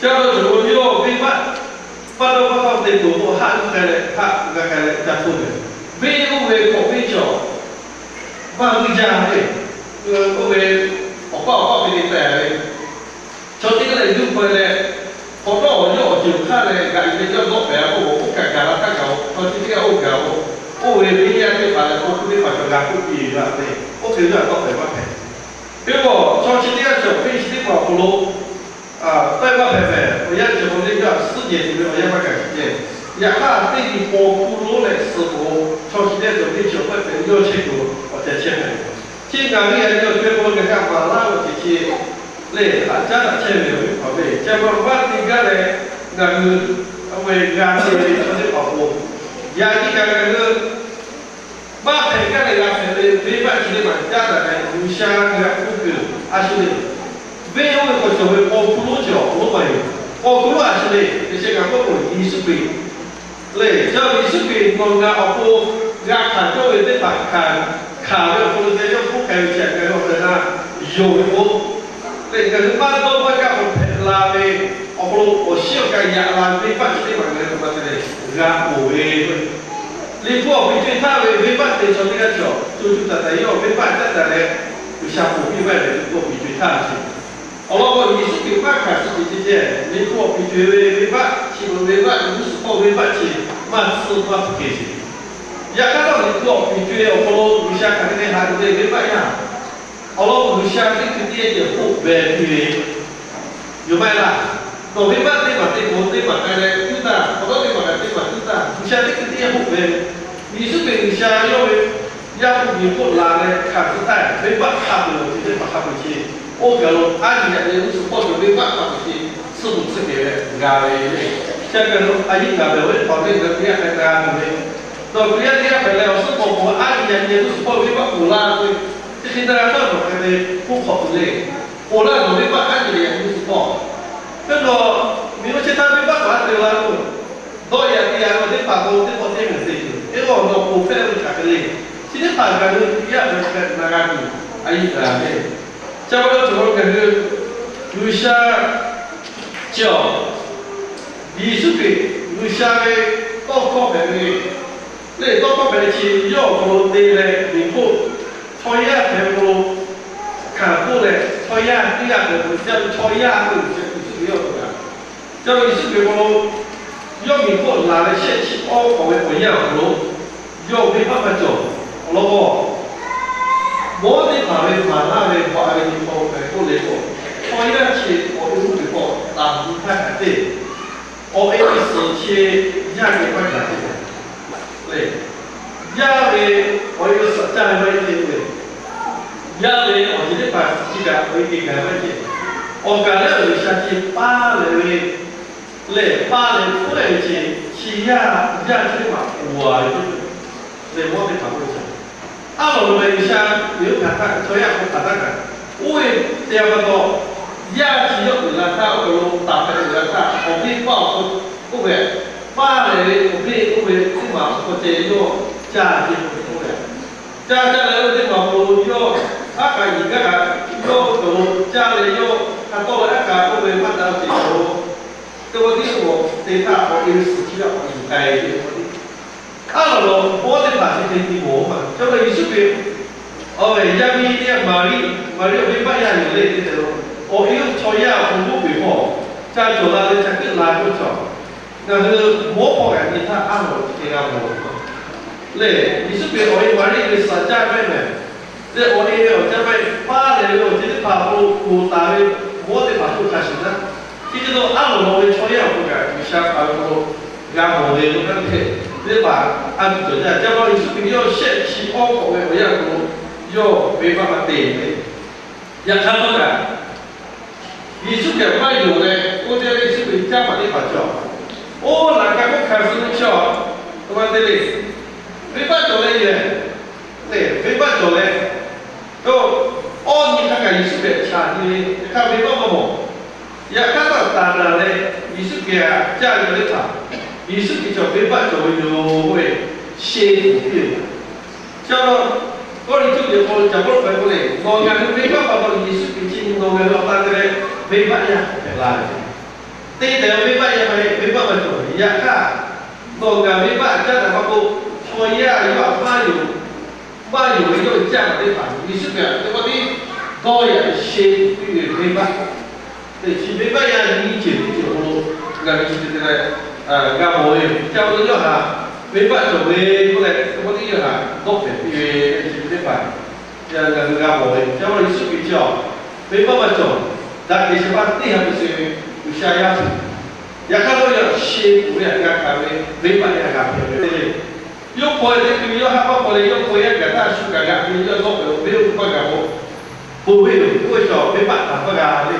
Ca lo cawˬ lo yawˇ venˇbaˆ maˇ dawˇ maˇ hpawˇ te tuˬ k'o haˆ g'uˇ k'ai leh haˆ g'a k'ai leh ca htoˇ ve, venˇ oˇ ve hk'awꞈ venˇ cawˬ maˇ g'uˇ jaˇ ve, oˇ ve awˬ paˇ awˬ paˇ ve te tehˬ ve, chaw teˇ g'aˇ leh g'uˇ k'ai leh, hk'awꞈ nawˉ awˬ yawˇ awˬ ceuˬ hk'aˇ leh gaꞈ yuˬ ve yawˇ dawˆ pehˍ k'o, oˇ kaꞈ gaˬ la htaˇ gaˬ-o, chaw chi teˇ g'aˇ oˇ gaˬ-o, oˇ ve venˇ yaˇ teˇ hpaˍ leh k'o hk'oˆ teˇ hpaˍ cawˬ g'a k'oˆ piˇ ve a ve, oˇ hk'e yawˇ htaꞈ dawˆ pehˍ maˇ hpehꞈ. Hk'e k'o, chaw chi teˇ g'aˇ cawˬ venˇ chi teˇ hpaˍ awˬ hk'aw lo tawˆ maˇ hpehꞈ mehˬ. Awˬ yanˇ cawˬ k'o le yawˇ htaꞈ suhˉ jehˬ tuˬ ve awˬ yanˇ maˇ gaˬ ceh. Yaꞈ hk'aˇ teˇ nyi paw hkuˇ lonˉ leh suh k'o, chaw chi teˇ g'aˇ cawˬ venˇ chi awˬ pehˉ hpehꞈ yawˇ chehˇ kuiˬ awˬ ceh chehˇ hpehꞈ. Chi ngaˬ hui yaꞈ nyi awˬ co-e hk'aw lo ngaˬ hui htaꞈ maˍ laˇ ve awˬ ceuˬ chi lehˬ, haꞈ caˉ daꞈ chehˇ ve awˬ viˉ hpaˍ ve, ca ma maˇ te gaˇ leh, ngaˬ hui oˇ ve g'a te ve chaw teˇ hpaˍ k'o, yaꞈ nyi kaꞈ ngaˬ hui maˇ hpehꞈ gaˇ leh g'a hpehꞈ ve venˇbaˆ chi teˇ maˬ caˉ daꞈ leh G'uiˬsha g'a hpuˇ kuiˬ a shu le. Venˇ oˇ ve k'awꞈ cawˬ ve paw hkuˇ lonˉ cawˬ lonˉ maˇ heˆ. Paw hkuˇ lonˉ a shu le, teˇ shehˆ g'a k'oˆ k'o Yeˍsuˆ Hkriꞈ le. Ca Yeˍsuˆ Hkriꞈ nawˬ ngaˬ awˬ pon g'a hkanˍ cawˇ ve teˇ hpaˍ hkanˍ, hkanˍ ve awˬ hk'aw lo te yawˇ hpuˇ k'ai ve chi htaꞈ ngaˬ hui awˬ tehˬ na yonˍ ve k'o, lehˬ ngaˬ hui maˇ dawˇ maˇ gaˇ k'o hpehꞈ la ve awˬ hk'aw lo awˬ shiˉ awˬ ka yaꞈ la ve venˇbaˆ chi teˇ hpaˍ ngaˬ hui hk'aˬ ma te leh g'a ponˬ ve k'o, liꞈ hpu awˬ piˍ co-e htaˇ ve venˇbaˆ te chaw teˇ g'aˇ cawˬ co co taiˍ taiˍ yawˇ venˇbaˆ caˉ daꞈ leh G'uiˬsha ponˬ piˇ ve lehˬ liꞈ hpu awˬ piˍ co-e htaˇ ve ceh. Awˬ lawn k'o Yeˍsuˆ Hkriꞈ maˇ hkanˍ suh ceuˬ ceh ceh, liꞈ hpu awˬ piˍ co-e ve venˇbaˆ chi beuꞈ venˇbaˆ g'uˇ suhˍ hk'oˆ venˇbaˆ ceh maˇ tsuhˇ maˇ hpehꞈ ceh. Yaꞈ hk'aˇ htawˇ liꞈ hpu awˬ piˍ co-e awˬ hk'aw lo G'uiˬsha hk'aˬ hk'e te haꞈ yuˬ ve venˇbaˆ yaˇ, awˬ lawn k'o G'uiˬsha teˇ hkui teˇ ceuˬ k'oˆ beh piˇ ve yoˬ maˇ heˆ laˇ. Nawˬ venˇbaˆ teˇ maˬ teˇ k'o teˇ maˬ k'ai leh tuˉ taˇ, hk'awꞈ nawˉ teˇ maˬ k'ai teˇ maˬ tuˉ taˇ, G'uiˬsha teˇ hkui teˇ ceuˬ k'oˆ beh. Yeˍsuˆ Hkriꞈ G'uiˬsha yawˇ ve yaˇ hpu miˬ hk'oˆ la leh hkanˍ suh htaˇ venˇbaˆ hk'a peuˬ awˬ ceuˬ teˇ hpaˍ hk'a peuˬ ceh Oˇ kaˬ lo aˉ nyi yaꞈ nyi g'uˇ suhˍ pawˆ cawˬ ve venˇ baˆ hk'a peu-eˬ chi suh tuˬ tsuhˇ kehˬ ve gaˬ ve le. Chi aꞈ kaˬ lo a yiˇ gaˬ ve awˬ viˉ hk'aw teˇ g'aˇ teˇ g'aˇ hpehꞈ la tuˬ ve, nawˬ Hkriꞈ yaˇ teˇ g'aˇ hpehꞈ leh awˬ suhˉ hk'aw k'o aˉ nyi yaꞈ nyi g'uˇ suhˍ pawˆ ve venˇ baˆ ponˬ laˇ ve, chi hk'e te g'a taˇ nawˬ hk'e te k'oˆ hk'awꞈ tuˬ le. Ponˬ laˇ nawˬ venˇ baˆ aˉ nyi yaꞈ nyi g'uˇ suhˍ pawˆ. Hk'e nawˬ miˬ oˇ chi htaˇ venˇ baˆ paˍ te la k'o, dawˇ yaꞈ te yaꞈ ve teˇ hpaˍ k'o teˇ pawˆ teˇ mehˍ te tuˬ, teˇ g'aˇ nawˬ ponˬ hpehˇ ve htaꞈ hk'e le. Chi teˇ hpaˍ gaˬ ve Hkriꞈ yaˇ hpehꞈ hpehꞈ na g'a tuˬ a yiˇ gaˬ ve. Chi pa taw cawˬ lo ngaˬ hui G'uiˬsha chi awˬ, Yeˍsuˆ Hkriꞈ G'uiˬsha ve tawˇ hkawˇ hpehꞈ ve, lehˬ tawˇ hkawˇ hpehꞈ ve chi yawˇ awˬ hk'aw lo te leh miˬ hpoˆ chaw yaˇ hpehꞈ ve k'o, hkanˍ hpoˆ leh chaw yaˇ teˇ g'aˇ hpehꞈ ve k'o, ca ve chaw yaˇ k'oˆ ve Yeˍsuˆ Hkriꞈ yawˇ awˬ hk'aw lo kaꞈ, ca ve Yeˍsuˆ Hkriꞈ k'o, yawˇ miˬ hpoˆ laˬ leh shehˆ chi awˇ k'awꞈ ve awˬ yanˇ awˬ hk'aw lo yawˇ venˇ baˆ maˇ cawˬ. Awˬ lawn k'o, mawˇ teˇ hpaˍ ve maˍ laˇ ve hpaw a ve nyi hk'aw hpehꞈ k'oˆ le k'o, chaw yaˇ chi awˬ e uˉ peˬ k'awꞈ taˍ hu htaˇ kaꞈ te, awˬ e ve suhˍ chi yaˇ geh maˇ gaˬ te leh, yaˇ ve awˬ e ve suhˍ caˇ ve maˇ heˆ te ve, yaˇ ve awˬ ceuˬ teˇ hpaˍ chi kaꞈ awˬ e geh gaˬ maˇ heˆ. Awˬ kaˬ lehˉ awˬ G'uiˬsha chi paˇ lehˬ ve lehˬ, paˇ leh hpfuhˇ leh ve chi, chi yaˇ, yaˇ chi teˇ hpaˍ uˍ a ve teˇ ceuˬ lehˬ, mawˇ teˇ hpaˍ k'oˆ ve chi, aˉ lawˬ lo leh G'uiˬsha ve oˇ hkanˍ htaˇ, chaw yaˇ k'o hkanˍ htaˇ kaꞈ, oˇ ve te a pa taw, yaˇ chi yawˇ uiˍ la htaˇ, oˇ kaˬ lo taˍ hpehꞈ uiˍ la htaˇ, awˬ venˇ paˇ awˬ hk'aw k'oˆ ve, paˇ lehˬ ve awˬ venˇ k'oˆ ve teˇ maˬ awˬ hk'aw ceh yawˇ caˇ ceh k'oˆ ve, caˇ caˇ leh oˇ ve teˇ maˬ awˬ hk'aw lo yawˇ aˉ kaꞈ nyi gaˇ kaꞈ, yawˇ oˇ kaˬ lo caˇ leh yawˇ hk'a tawˇ leh aˉ kaꞈ oˇ ve maˇ daꞈ ceh k'o, teˇ pawˆ tiˉ k'o te htaˇ awˬ e ve suhˍ chi yaˇ k'awꞈ yuˬ k'ai ve teˇ pawˆ tiˉ, aˉ lawˬ lawˬ mawˇ teˇ hpaˍ chi hk'e te mawˬ ma. Chi pa taw Yeˍsuˆ Hkriꞈ awˬ ve yaˇ miˇ teˇ g'aˇ Maˍriˆ, Maˍriˆ awˬ venˇ baˆ yaˇ yoˬ le te tehꞈ lo, awˬ e oˇ chaw yaˇ awˬ hk'aw lo k'oˆ peˬ hpawˇ, ca cawˬ la leh ca keuˆ la k'oˆ chaw, ngaˬ hui mawˇ hpawˇ kaꞈ nyi htaˇ aˉ lawˬ chi hk'e g'a mawˬ le. Yeˍsuˆ Hkriꞈ awˬ e Maˍriˆ ve suhˍ caˇ ve mehˍ, leh awˬ e ve awˬ caˇ ve paˇ lehˬ ve awˬ ceuˬ teˇ hpaˍ awˬ hk'aw lo ponˬ taˍ ve mawˇ teˇ hpaˍ htaꞈ hkanˍ shiˍ naˉ, chi hk'e te aˉ lawˬ lawˬ ve chaw yaˇ awˬ hk'aw kaꞈ G'uiˬsha hk'aˬ ve hk'aw lo g'a mawˬ ve lo kaˇ hk'e, teˇ hpaˍ a tuˬ cawˬ jaˇ. Ca pa Yeˍsuˆ Hkriꞈ yawˇ shehˆ chi awˇ k'awꞈ ve awˬ yanˇ awˬ hk'aw lo yawˇ venˇ baˆ maˇ te ve, yaꞈ hk'aˇ htawˇ kaꞈ Yeˍsuˆ Hkriꞈ maˇ yonˍ leh, oˇ teˇ g'aˇ Yeˍsuˆ Hkriꞈ caˇ paˍ teˇ hpaˍ cawˬ, oˇ laꞈ ka k'oˆ hkanˍ suh ve chi awˬ, teˇ ma te le, venˇ baˆ cawˬ leh yehˬ, lehˬ venˇ baˆ cawˬ leh, awˬ nyi hk'a kaꞈ Yeˍsuˆ Hkriꞈ chaꞈ nyi ve, yaꞈ hk'aˇ venˇ baˆ maˇ mawˬ. Yaꞈ hk'aˇ taˇ taˍ naˍ leh, Yeˍsuˆ Hkriꞈ htaꞈ caˇ ve teˇ hpaˍ, Yeˍsuˆ Hkriꞈ cawˬ venˇ baˆ cawˬ ve yoˬ k'oˆ ve, sheˇ tuˬ piˇ ve. Chi pa taw, Kawˇrenˍhtuˆ liꞈ hk'aw lo caˍ pawˆ lo hpehꞈ k'oˆ le, nawˬ ngaˬ hui venˇ baˆ pa taw Yeˍsuˆ Hkriꞈ chi nyi nawˬ ngaˬ hui awˬ pa te leh venˇ baˆ yaˇ hpehꞈ la ve, te tehꞈ venˇ baˆ yaˇ maˇ heˆ, venˇ baˆ maˇ cawˬ ve. Yaꞈ hk'aˇ, nawˬ ngaˬ venˇ baˆ caˇ daꞈ maˇ k'oˆ, chaw yaˇ yawˇ htaꞈ maˇ yonˍ, maˇ yonˍ ve yawˇ caˇ paˍ teˇ hpaˍ Yeˍsuˆ Hkriꞈ htaꞈ teˇ pawˆ tiˉ dawˇ yaꞈ sheˇ tuˬ piˇ ve venˇ baˆ. Teˇ chi venˇ baˆ yaˇ nyiˇ ceuˬ teˇ ceuˬ awˬ hk'aw lo ngaˬ hui chi te te leh g'a mawˬ ve yoˬ. Ca pa taw yawˇ htaꞈ venˇ baˆ cawˬ ve k'oˆ leh, teˇ pawˆ tiˉ yawˇ htaꞈ dawˆ pehˍ piˇ ve chi teˇ hpaˍ, ngaˬ hui g'a mawˬ ve. Ca pa taw Yeˍsuˆ Hkriꞈ chi awˬ venˇ baˆ maˇ cawˬ, daꞈ kehˬ shehˍ hpaˇ teˇ ha hpu suh ve G'uiˬsha yaˇ hpu, yaꞈ hk'aˇ htawˇ yawˇ sheˇ tuˬ ve htaꞈ g'a hkanˍ ve venˇ baˆ yaˇ g'a hpehꞈ ve le. Yawˇ hpaw e teˇ hkui yawˇ haˆ maˇ hpaw leh, yawˇ hpaw yaˇ gaˬ htaˇ shu kaꞈ g'aꞈ ve yawˇ dawˆ pehˍ ve venˇ baˆ maˇ g'a k'o, bon ve yoˬ k'oˆ ve chaw venˇ baˆ htaꞈ maˇ g'a le.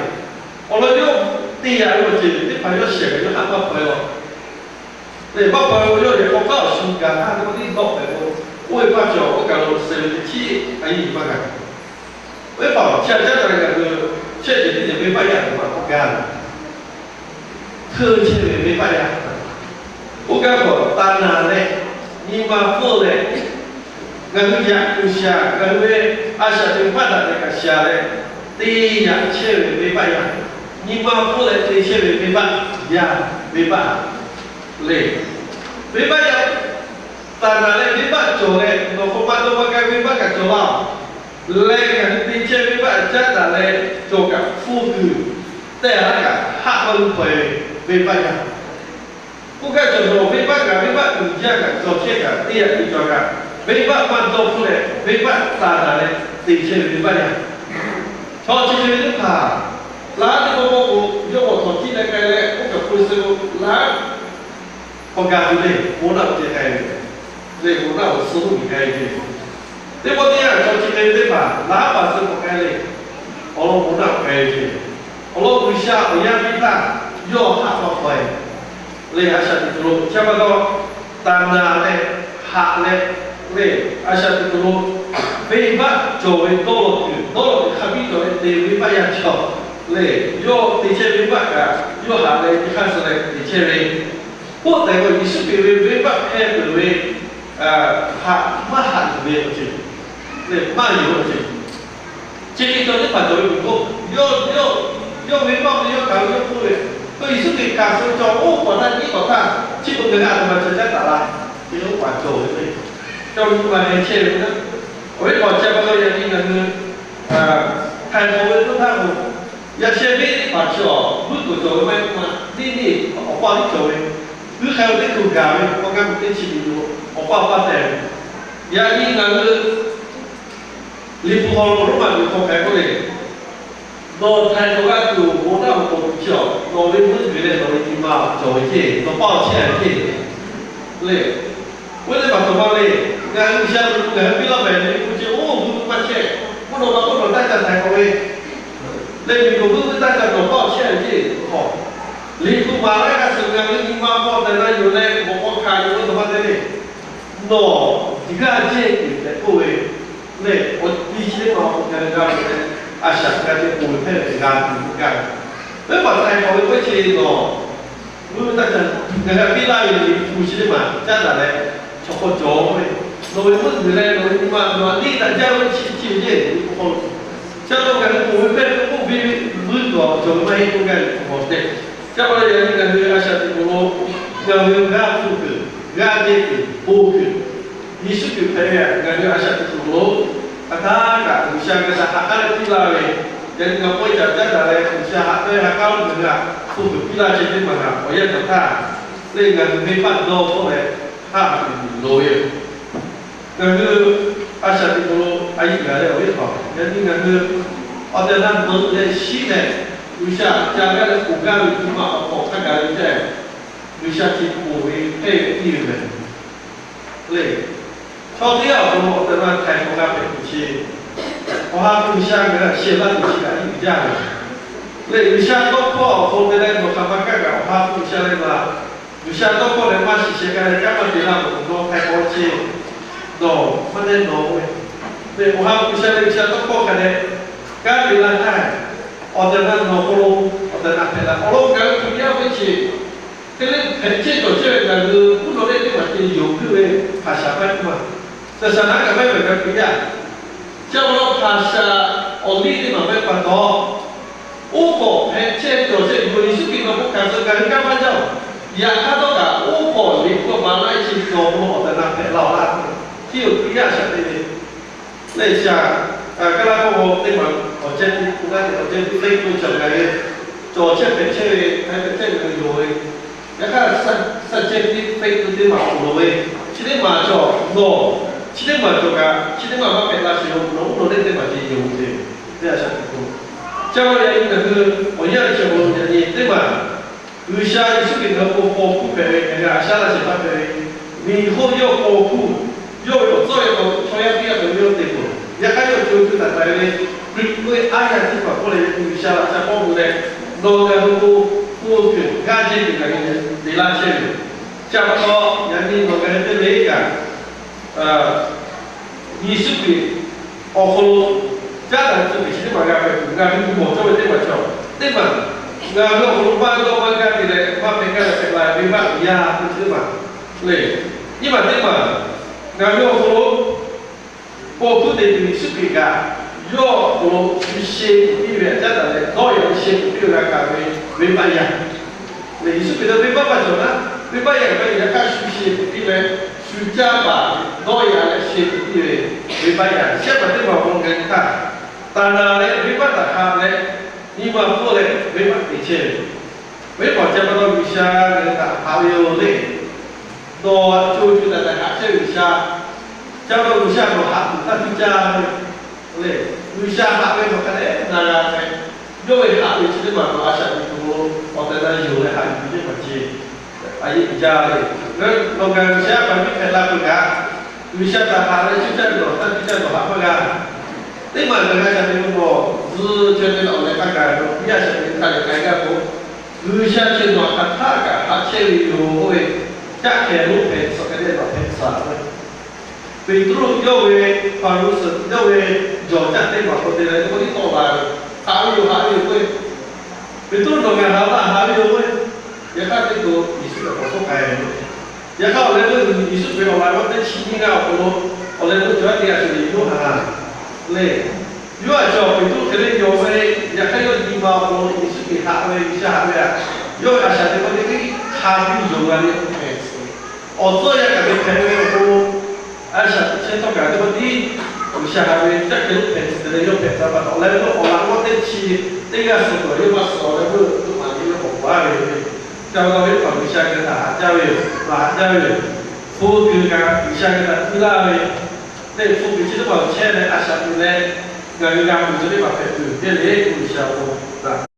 Awˬ lawn yawˇ te yaꞈ ve awˬ ceuˬ teˇ hpaˍ yawˇ shehˍ kaꞈ yawˇ haˆ maˇ hpaw e law. Lehˬ maˇ hpaw e k'o, yawˇ yehˬ hk'aw k'aˉ awˬ shu gaˬ htaˇ teˇ pawˆ tiˉ dawˆ pehˍ k'o, oˇ ve paˇ cawˬ oˇ kaˬ lo suh ve teˇ chiˉ a yiˇ maˇ g'a. Oˇ ve paˍ chi a caˉ daꞈ leh ngaˬ hui chehˇ ceuˬ teˇ ceuˬ venˇ baˆ yaˇ htaꞈ maˇ k'oˆ gaˇ ve, hkeu chehˇ ve venˇ baˆ yaˇ. Oˇ kaˇ hk'awꞈ taˍ naˍ leh, nyi ma pfuhˇ leh, ngaˬ hui yaꞈ kuˬ shaˍ, ngaˬ hui ve a shaꞈ teꞈ maˇ daꞈ leh kaꞈ shaˍ leh, te yaꞈ chehˇ ve venˇ baˆ yaˇ, nyi ma pfuhˇ leh te chehˇ ve venˇ baˆ yaˇ, venˇ baˆ le. Venˇ baˆ yaˇ taˍ naˍ leh venˇ baˆ cawˬ leh, nawˬ hk'aw pa taw maˇ k'ai venˇ baˆ kaꞈ cawˬ laˇ. Leh ngaˬ hui te chehˇ venˇ baˆ caˉ daꞈ leh cawˬ kaꞈ hpfuhˇ kuiˬ tehˇ laˇ kaꞈ haˆ maˇ g'uˇ hpaw e ve venˇ baˆ yaˇ. Oˇ kaˇ cawˬ nawˬ venˇ baˆ kaꞈ venˇ baˆ uiˍ jaˇ kaꞈ cawˬ chehˇ kaꞈ teˇ yaꞈ kuiˬ cawˬ kaꞈ, venˇ baˆ maˇ dawˇ hpfuhˇ leh venˇ baˆ taˍ naˍ leh te chehˇ ve venˇ baˆ yaˇ. Chaw chi hk'e ve teˇ hpaˍ, laˉ teˇ pawˆ pawˆ k'o, yawˇ k'awꞈ htawnˍ tiˉ leh k'ai leh oˇ kaˬ hpu suh k'o, laˉ k'awꞈ gaˬ tuˬ le, bon naˆ uˬ te k'ai ve, leh bon naˆ uˬ suh loˇ miˬ k'ai ve. Teˇ pawˆ teˇ yanˇ chaw chi hk'e ve teˇ hpaˍ laˉ paˍ suh k'awꞈ k'ai le, awˬ lawn bon naˆ Awˬ lawn G'uiˬsha awˬ yanˇ teˇ hpaˍ yawˇ haꞈ pa k'ai leh, a shaꞈ teꞈ kuˬ lo chi pa taw, taˍ naˍ leh, haꞈ leh, leh a shaꞈ teꞈ kuˬ lo venˇbaˆ cawˬ ve dawˇ law kuiˬ, dawˇ law kuiˬ hk'a biˇ cawˬ leh te venˇbaˆ yaˇ cawˬ leh, yawˇ te chehˇ venˇbaˆ kaꞈ yawˇ haꞈ leh, teˇ hk'aˇ suh leh te chehˇ ve, k'oˆ tehꞈ k'o, Yeˍsuˆ Hkriꞈ ve venˇbaˆ hpehˇ peuˬ ve, haꞈ maˇ haꞈ yuˬ ve awˬ ceuˬ leh maˇ yonˍ awˬ ceuˬ. Chi hk'e cawˬ teˇ hpaˍ cawˬ ve kuiˬ k'o, yawˇ, yawˇ, yawˇ ve maˇ ve yawˇ kaꞈ ve yawˇ k'oˆ ve, k'o Yeˍsuˆ Hkriꞈ kaꞈ suh cawˬ oˇ paˍ htaˇ nyiˉ paˍ htaˇ, chi beuꞈ ngaˬ hui a htoꞈ ma ca caˉ taˍ la, chi oˇ paˍ cawˬ ve le. Cawˬ ve maˇ heh chehˇ ve naˉ, awˬ viˉ paˍ chi pa taw yaꞈ nyi ngaˬ hui htaiˍ hk'awꞈ ve teˇ htaˇ k'o, yaꞈ sheh venˇ teˇ hpaˍ chi awˬ vuiˇ kuiˬ cawˬ ve maˇ heˆ k'o, neˇ neˇ awˬ paˇ tiˉ cawˬ ve, g'uiˇ hk'ai ve teˇ hkui gaˬ ve awˬ g'aˇ teˇ chi ve yoˬ, awˬ paˇ awˬ paˇ tehꞈ ve. Yaꞈ nyi ngaˬ hui Liꞈ hpu hk'aw lo Roˉmaꞈ liꞈ hk'aw hk'aˬ hk'e k'oˆ le, nawˬ htaiˍ hk'awꞈ g'a tuˬ bon taˇ awˬ to chi awˬ, nawˬ ve mvuhˇ g'uiˬ leh nawˬ ve nyi ma cawˬ ve ceˇ, nawˬ paˇ awˬ chehˇ ve ceˇ le. Oˇ teˇ hpaˍ htoꞈ ma le, ngaˬ hui G'uiˬsha lo ngaˬ hui piˇ laˇ mehˍ ve k'o, chi oˇ vuiˇ vuiˇ maˇ chehˇ, k'oˆ nawˬ ma k'oˆ nawˬ taˇ ca htaiˍ hk'awꞈ ve le, miˬguiˬ vuiˇ vuiˇ taˇ ca, nawˬ paˇ awˬ chehˇ ve ceˇ. Liꞈ hpu maˍ laˇ g'a suh ngaˬ hui nyi ma paw tehꞈ na yuˬ leh, mawꞈ k'aw hkanˍ yuˬ ve htoꞈ ma te le. Nawˬ g'aˇ jehˇ kuiˬ tehꞈ k'oˆ ve lehˬ, awˬ ti chi teˇ hpaˍ awˬ hk'aw lo g'a ve leh, a shaꞈ g'a ve k'oˆ ve hpehˇ ve g'a tuˬ ve gaˇ ve. Venˇbaˆ htaiˍ hk'awꞈ ve k'oˆ chi nawˬ, mvuhˇ taˇ ca, ngaˬ g'a piˇ laˇ ve Liꞈ hpu chi teˇ maˬ caˉ daꞈ leh, chaw hk'aw cawˬ ve, nawˬ ve mvuhˇ g'uiˬ leh nawˬ ve nyi ma nawˬ a liˇ daꞈ jaˇ ve chi chi ve ceˇ, Liꞈ hpu hk'aw lo. Chi pa taw ngaˬ hui k'oˆ ve hpehˇ ve k'oˆ ve mvuhˇ g'uiˬ awˬ cawˬ ve maˇ heˆ k'oˆ gaˇ ve hk'aw te. Chi pa taw yaꞈ nyi ngaˬ hui a shaꞈ teꞈ kuˬ lo, ngaˬ hui g'aˇ hpu kuiˬ, g'aˇ jehˇ kuiˬ, bon kuiˬ, Yeˍsuˆ Hkriꞈ hpehꞈ ve ngaˬ hui a shaꞈ teꞈ kuˬ lo, hk'aˬ htaˇ kaꞈ G'uiˬsha g'a shaꞈ haꞈ k'aˉ leh piˇ laˇ ve, yaꞈ nyi ngaˬ pawehˇ caꞈ caˉ daꞈ leh G'uiˬsha haꞈ k'aˉ ve ha k'aˉ lo ngaˬ hui a hpu kuiˬ piˇ laˇ chi teˇ maˬ htaꞈ awˬ yanˇ cawˬ htaˇ, lehˬ ngaˬ hui venˇbaˆ dawˇ hpawˇ leh haꞈ tuˬ loˍ ve yoˬ. Ngaˬ hui a shaꞈ teꞈ kuˬ lo a yiˇ gaˬ leh awˬ viˉ hpaˍ, yaꞈ nyi ngaˬ hui awˬ tehˬ na meuꞈ leh shiˉ leh, G'uiˬsha ca gaˇ leh k'oˍ gaˇ ve nyi ma awˬ hk'aw hk'a gaˬ ve ceh, G'uiˬsha chi k'oˍ ve hpehˇ ve tiˇ ve mehˍ. Lehˬ, chaw teˇ g'aˇ awˬ hk'aw lo awˬ tehˬ na htaiˍ hk'awꞈ g'a hpehꞈ tuˬ chi, Awˬ ha hpu G'uiˬsha ngaˬ hui a sheh laˇ tuˬ chi kaꞈ a yiˇ jaˇ ve. Lehˬ, G'uiˬsha tawˇ hkawˇ awˬ hk'aw lo te leh nawˬ hk'aˬ ma kaˇ kaꞈ Awˬ ha hpu G'uiˬsha leh ma, G'uiˬsha tawˇ hkawˇ leh maˇ shiˍ sheh k'ai leh kanˉ maˇ te laˇ ve awˬ hk'aw lo htaiˍ hk'awꞈ chi nawˬ maˇ nehˇ nawˬ ve. Lehˬ, Awˬ ha hpu G'uiˬsha leh G'uiˬsha tawˇ hkawˇ hk'a dehꞈ kanˉ te laˇ htaˇ, awˬ tehˬ na nawˬ hk'aw lo awˬ tehˬ na hpehꞈ la awˬ lawn ngaˬ hui Hkriꞈ yaˇ ve chi hk'e le hpehꞈ chehˇ cawˬ chehˇ ve ngaˬ hui mvuhˇ naw lehˇ teˇ maˬ te yonˍ heuˆ ve hpaˍ shaˍ maˇ heˆ ma. Saˍ saˍ naˉ kaꞈ maˇ heˆ ve ngaˬ hui Hkriꞈ yaˇ. Chi awˬ lawn hpaˍ shaˍ awˬ liˇ teˇ maˬ maˇ heˆ pa taw, oˇ k'awꞈ hpehꞈ chehˇ cawˬ chehˇ ve Yeˍsuˆ Hkriꞈ nawˬ k'o kaꞈ suh ngaˬ hui kanˉ maˇ jaˇ. Yaꞈ hk'aˇ htawˇ kaꞈ oˇ k'awꞈ liꞈ hpu maˍ laˇ ve chi nawˬ hk'aw lo awˬ tehˬ na hpehꞈ la-oˬ laˇ. Chi awˬ Hkriꞈ yaˇ shaꞈ teꞈ ve lehˬ, shaˍ, Kaˇlaˇ hkawˇ teˇ maˬ awˬ cehˇ tiꞈ k'o g'aˇ teꞈ awˬ cehˇ tiꞈ teˇ k'oˆ ve chaw ngaˬ hui cawˬ chehˇ hpehꞈ chehˇ ve hk'a hpehꞈ chehˇ ve ngaˬ hui yonˍ ve. Yaꞈ hk'aˇ, such a thing, faith teˇ maˬ awˬ loˍ ve, chi teˇ maˬ cawˬ nawˬ, chi teˇ maˬ cawˬ kaꞈ chi teˇ maˬ maˇ hpehꞈ la sheˍ-oˬ, nawˬ mvuhˇ naw lehˇ teˇ maˬ te yonˍ ve te, teˇ g'aˇ shaˍ tiꞈ k'o. Chi pa taw yaꞈ nyi ngaˬ hui awˬ yanˇ chi awˬ hk'aw lo yaꞈ nyi teˇ maˬ G'uiˬsha Yeˍsuˆ Hkriꞈ ngaˬ hui k'o paw hkuˇ hpehꞈ ve, ngaˬ hui a shaˉ laˇ shehˍ hpaˇ hpehꞈ ve, miˬ hoˆ yawˇ paw hkuˇ, yawˇ ve awˬ tcuhˉ yawˇ k'o chaw yaˇ teˇ g'aˇ hpehꞈ ve yawˇ te peuˬ. Yaꞈ hk'aˇ yawˇ co co taiˍ taiˍ ve Hkriꞈ ve aˉ yaˇ teˇ hpaˍ hpawˇ leh Yeˍsuˆ G'uiˬsha laꞈ sha pawˆ mvuh leh, nawˬ ngaˬ hui k'o hpu kuiˬ g'aˇ jehˇ kuiˬ ngaˬ hui te laˇ chehˇ ve yoˬ. Chi pa taw yaꞈ nyi nawˬ ngaˬ hui teˇ le kaꞈ Yeˍsuˆ Hkriꞈ awˬ hk'aw lo caˉ daꞈ ve tcuh tiꞈ chi teˇ maˬ g'a hpehꞈ tuˬ, ngaˬ hui gu mawˬ cawˇ ve teˇ maˬ cawˬ. Teˇ maˬ, ngaˬ hui awˬ hk'aw lo maˇ dawˇ maˇ gaˇ te leh maˇ hpehꞈ gaˇ leh hpehꞈ la ve venˇbaˆ yaˇ hpu chi teˇ maˬ le. Nyiˇ maˬ teˇ maˬ, ngaˬ hui awˬ hk'aw lo paw hkuˇ te tuˬ Yeˍsuˆ Hkriꞈ kaꞈ, yawˇ awˬ hk'aw lo shu sheh tuˬ piˇ ve caˉ daꞈ leh dawˇ yaꞈ ve sheh tuˬ piˇ ve g'a kaꞈ ve venˇbaˆ yaˇ. Lehˬ, Yeˍsuˆ Hkriꞈ dawˇ venˇbaˆ maˇ cawˬ naˉ, venˇbaˆ yaˇ kaꞈ maˇ yaꞈ hk'aˇ shu sheh tuˬ piˇ ve, shu caˇ paˍ dawˇ yaꞈ leh sheh tuˬ piˇ ve venˇbaˆ yaˇ. Shehˆ maˬ teˇ maˬ awˬ hk'aw lo ngaˬ hui htaˇ, taˍ naˍ leh venˇbaˆ htaꞈ haꞈ leh, nyi ma hpfuhˇ leh venˇbaˆ te chehˇ ve, venˇbaˆ chi pa taw G'uiˬsha ngaˬ hui htaꞈ haꞈ ve yoˬ le. Nawˬ co co taiˍ taiˍ haꞈ chehˇ ve G'uiˬsha, chi pa taw G'uiˬsha nawˬ haꞈ tuˬ taˇ tuˇ caˇ ve le. G'uiˬsha haꞈ ve nawˬ hk'a dehꞈ na g'a ve, yawˇ ve haꞈ ve chi teˇ maˬ nawˬ a shaꞈ teꞈ kuˬ lo awˬ tehˬ na yonˍ leh haꞈ yuˬ ve teˇ maˬ ce a yeˆ uiˍ jaˇ ve. Nawˬ ngaˬ G'uiˬsha yaˇ paˍ miˇ hpehꞈ la peuˬ kaꞈ, G'uiˬsha htaꞈ haꞈ leh cuˇ caˇ ve nawˬ taˇ cuˇ caˇ ve nawˬ haꞈ maˇ g'a. Teˇ maˬ ngaˬ g'a shaꞈ teꞈ ve nawˬ zuh ceh te la awˬ leh hk'a gaˬ Yaˇ shaꞈ teꞈ hk'a lehˬ k'ai gaˇ k'o, G'uiˬsha chi nawˬ htaꞈ hk'aˬ htaˆ kaꞈ haꞈ chehˇ ve yoˬ k'oˆ ve, caˆ hkeh lonˉ hpehꞈ tcuh hk'e te nawˬ hpehꞈ tcuh ve. Peˍtruˆ yawˇ ve Hpaˍriˍsehˇ yawˇ ve jawˬ caˇ teˇ hpaˍ k'o te leh teˇ pawˆ tiˉ tawˆ la ve, haꞈ ve yoˬ, haꞈ ve yoˬ k'oˆ ve, Peˍtruˆ nawˬ ngaˬ haꞈ laˇ, haꞈ ve yoˬ k'oˆ ve, yaꞈ hk'aˇ teˇ to Yeˍsuˆ htaꞈ k'awꞈ tawˆ k'ai ve. Yaꞈ hk'aˇ awˬ leh meuˇ Yeˍsuˆ Hkriꞈ awˬ laꞈ g'awˇ teˇ chi nyiˇ g'aˇ awˬ hk'aw lo, awˬ leh meuˇ cawˬ ve teˇ g'aˇ cawˬ ve Yoˇhanˬ le. Yoˇhanˬ cawˬ Peˍtruˆ hk'e le yawˬ ve, yaꞈ hk'aˇ yawˇ nyi ma awˬ hk'aw lo Yeˍsuˆ Hkriꞈ haꞈ ve, G'uiˬsha haꞈ ve a, yawˇ ve a shaꞈ teꞈ hk'aˇ teˇ hk'aˇ hk'a biˇ yonˍ la ve hpehꞈ tcuh. Awˬ tcuhˉ yaˇ kaꞈ te hpehꞈ ve awˬ hk'aw lo, a shaꞈ teꞈ chehˇ htawˇ kaꞈ teˇ pawˆ tiˉ G'uiˬsha haꞈ ve caˆ hkeh lonˉ hpehꞈ tcuh te leh yawˇ hpehꞈ tcuh pa taw, awˬ leh meuˇ awˬ laꞈ g'awˇ teˇ chi teˇ g'aˇ suh tuˬ yawˇ maˇ suh, awˬ leh meuˇ teˇ hpaˍ yawˇ k'awꞈ k'oˆ a ve yoˬ. Ca pa taw ve teˇ hpaˍ G'uiˬsha geh htaꞈ haꞈ jaˇ ve yoˬ, haꞈ jaˇ ve yoˬ. Hpu kuiˬ kaꞈ G'uiˬsha geh htaꞈ tuˇ laˇ ve, lehˬ hpu kuiˬ chi teˇ hpaˍ chehˇ leh a shaꞈ teꞈ leh, ngaˬ hui g'a mawˬ ve teˇ hpaˍ hpehꞈ tuˬ ve le, G'uiˬsha awˬ hk'aw